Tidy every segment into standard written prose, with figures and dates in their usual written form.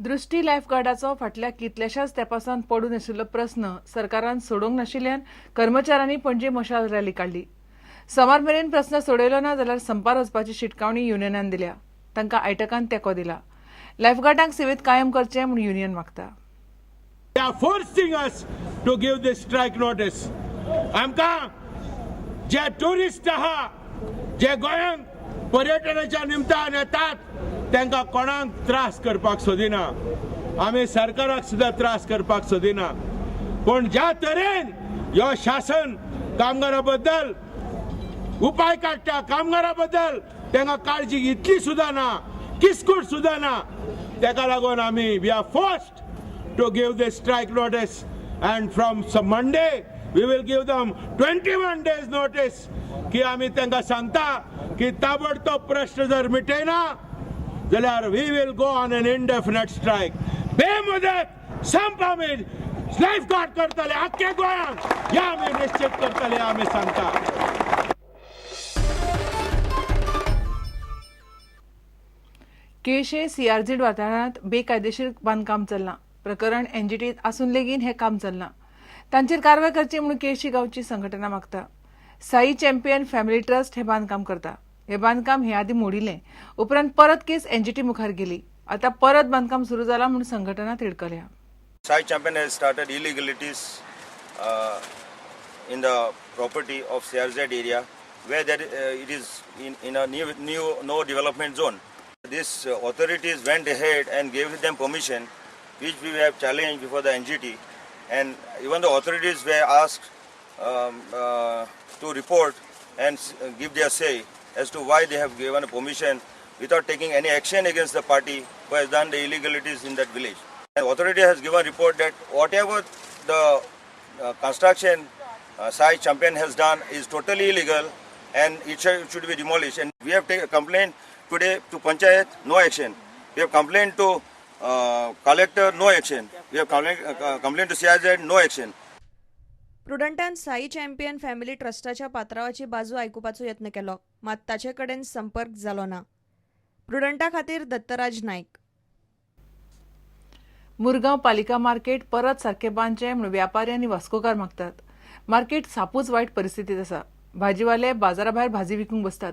दृष्टी लायफगार्डाचो फाटल्या कितल्याशाच तेंपासावन पडून आशिल्लो प्रस्न सरकारान सोडोवंक नाशिल्ल्यान कर्मचाऱ्यांनी पणजे मशाल रॅली काडली. सोमार मेरेन प्रस्न सोडयलो ना जाल्यार संपार वचपाची शिटकावणी युनियनान दिल्या. तांकां आयटकान तेंको दिला. लायफगार्डांक सेवेंत कायम करचें म्हूण युनियन मागता. They are forcing us to give this strike notice. आमकां जे टुरिस्ट आहा, जे गोंयांत पर्यटनाच्या निमतान येतात, तांकां कोणाक त्रास करपाक सोदिना. आमी सरकाराक सुद्दां त्रास करपाक सोदिना. पूण ज्या तरेन ह्यो शासन कामगारा बद्दल उपाय काडटा, कामगारा बद्दल तांकां काळजी इतली सुद्दां ना, किस्कूट सुद्दां ना, ताका लागून आमी we are forced to give this strike notice, and from Monday we will give them 21 days notice की आमी तांकां सांगता की ताबडतोब प्रश्न जर मिटयना जाल्यार we will go on an indefinite strike. बेमुदत संप आमी लायफ गार्ड करतले आख्खे गोंयांत, हे आमी निश्चित करतले, आमी सांगता. केशे सीआरझेड वाठारांत बेकायदेशीर बांदकाम चल्लां. प्रकरण एनजीटीत आसून लेगीत हें काम चल्लां. तांचेर कारवाय करची म्हणून केशी गांवची संघटना मागता. साई चॅम्पियन फॅमिली ट्रस्ट हें बांदकाम करता. हें बांदकाम हे आदीं मोडिल्लें. उपरांत परत केस एनजीटी मुखार गेली. आतां परत बांदकाम सुरू जालां म्हूण संघटना तिडकल्या. Sai Champion has started illegalities in the property of CRZ area where there, it is in a new no development zone. These authorities went ahead and gave them permission, which we have challenged before the NGT, and even the authorities were asked to report and give their say as to why they have given a permission without taking any action against the party who has done the illegalities in that village. And authority has given report that whatever the construction Sai Champion has done is totally illegal and it should be demolished. And we have taken a complaint today to Panchayat, no action. We have complained to collector, no action. We have complained to CRZ, no action. प्रुडंटान Sai champion family ट्रस्टाच्या पात्रावाची बाजू आयकुपाचो यत्न केलो, मात ताचे कडेन संपर्क जालो ना. प्रुडंटा खातीर दत्तराज नायक. मुरगांव पालिका मार्केट परत सारकें बांदचें म्हूण व्यापारी आनी वास्कोकार मागतात. मार्केट सापूच वायट परिस्थितींत आसा. भाजीवाले बाजारा भायर भाजी विकूंक बसतात.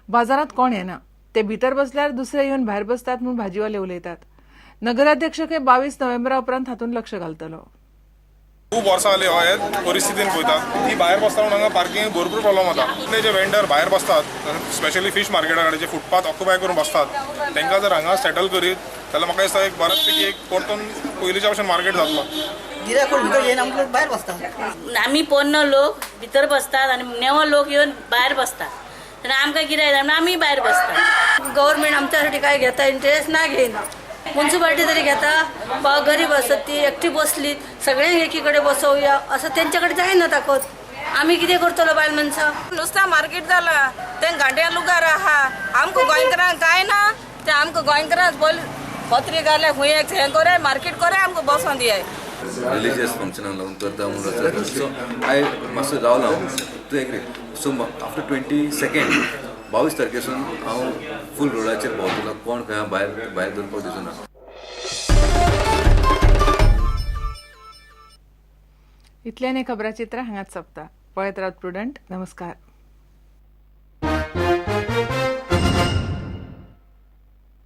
बाजारांत कोण येना. ते भितर बसल्यार दुसरे येवन भायर बसतात म्हूण भाजीवाले उलयतात. नगराध्यक्ष खंय 22 नोव्हेंबरा उपरांत हातूंत लक्ष घालतलो. खूब वर्सां जाली हे परिस्थितीन पळयतात ती भायर बसता म्हणून हांगा पार्किंग भरपूर प्रॉब्लम जाता. ते जे वेंडर भायर बसतात, स्पेशली फीश मार्केटा कडेन जे फुटपाथ ऑक्युपाय करून बसतात, तांकां जर हांगा सेटल करीत जाल्यार म्हाका दिसता एक बऱ्याच पैकी एक परतून पयलींच्या भशेन मार्केट जातलो. गिरायक भितर येवन आमकां भायर बसता. आमी पोन्नो लोक भितर बसतात आनी नेवो लोक येवन भायर बसतात, तेन्ना आमकां गिरायक जायना, आमी भायर बसतात. गव्हर्मेंट आमच्यासाठी काय घेता इंटरेस्ट ना घेयना, म्युन्सिपाल्टी तरी घेता. बा गरीब आसत ती एकटी बसली, सगळ्यांक एकीकडे बसोवया असं त्यांच्याकडे जायना ताकद. आमी कितें करतलो बायल मनशां? नुस्ता मार्केट जाला तें गांड्या लुगार आहा. आमकां गोंयकारांक काय ना, ते आमकां गोंयकारांक पयलीं पत्री घाले खूंय हें कोराय मार्केट कोराय आमकां बसोन दियाय. रिलीजियस फंक्शनाक लागून करता म्हणून सो हांव मातसो रावला हांव तूं एग्री. सो आफ्टर 22 22 तारखेसून हांव फूल रोडाचेर भोंवतलो, कोण खंय भायर भायर दवरपाक दिवचो ना. इतल्यान हें खबराचित्र हांगाच सोंपता. पळयत रावत प्रुडंट. नमस्कार.